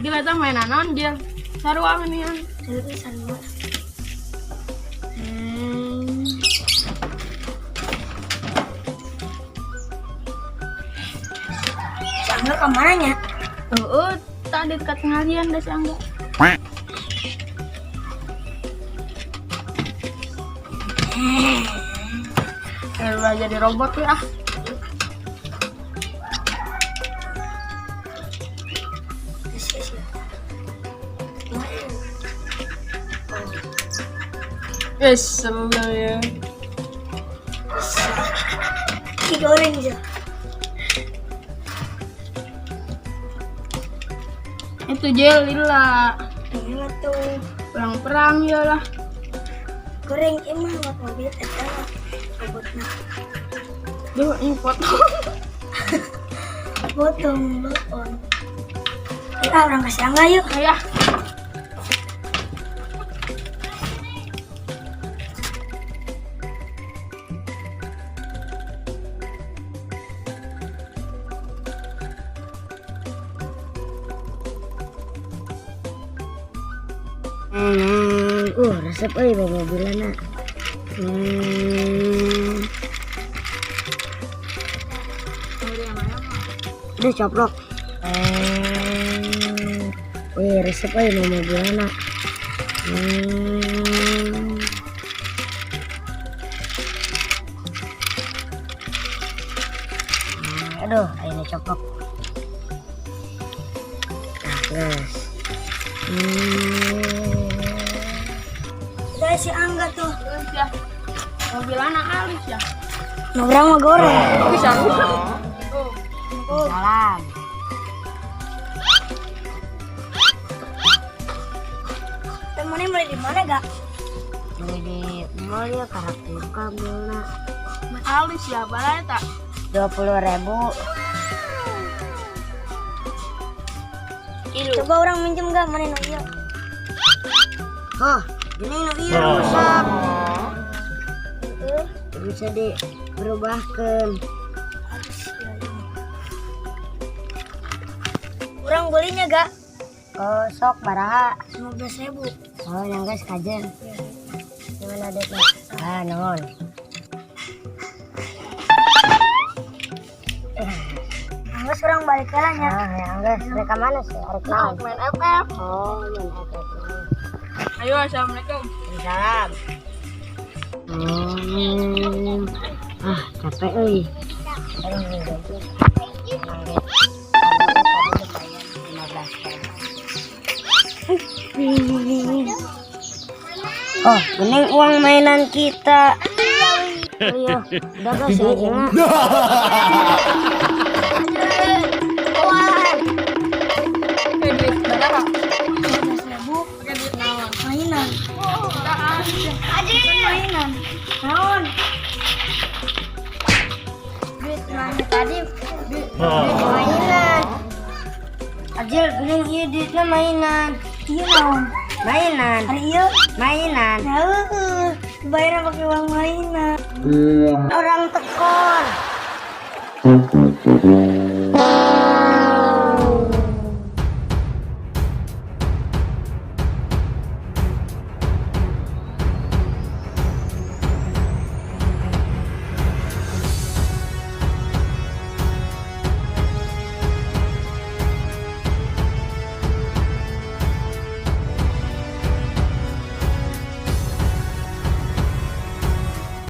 Gila eta mainan naon, Jil? Sarua geuningan. Heeh, sarua. Si Angga kemana nya? Heeh, tadi ketinggalan da si Angga. Udah jadi robot ya ah. Yes, seru ya. Digoreng aja. Itu Jel lila. Ini tuh Perang-perang ya lah. goreng emang buat mobil eta robotna. Duh, ini foto. Potong bopon. Ah, orang kasih Angga yuk. Ayah. Resep euy bawa mobilna. Udah coplok. Wih, resep euy bawa mobilna. Aduh, ayeuna coplok. Nah, geus. Udah si Angga tuh. Terus ya. Mobil anak halus ya. Ngobrol mah goreng. Bisa. Oh. Salam. Temennya mulai di mana gak? Beli di mall ya karak buka mallna. Halus ya, barang tak. 20.000. Coba orang minjem gak? Mana nu ieu? Hah, gini nu ieu rusak. Bisa diberubahkan. Orang belinya gak? Oh, sok baraha. 15.000. Oh, yang guys kajen. Gimana deh? Ah, nuhun. Angga orang balik lah nya. Ah, ya geus. Mereka mana sih? Arek naon? Main FF. Oh, main FF. Ayo, assalamualaikum. Salam. Ah, capek euy. Aduh, gaji. Emang ge. Tadi lumayan 15.000. Oh, bening uang mainan kita. Oh iya, udah guys ya Cina. Pakai duit berapa? 15.000 Pakai duit naon? mainan. Kita halus ya. Mainan. Naon? Duit mana tadi? Duit Mainan. Ajil, bening ieu duitna mainan. Iya naon? Mainan. Hari ieu? Mainan. Heeh. Bayar pakai uang mainan. Orang tekor.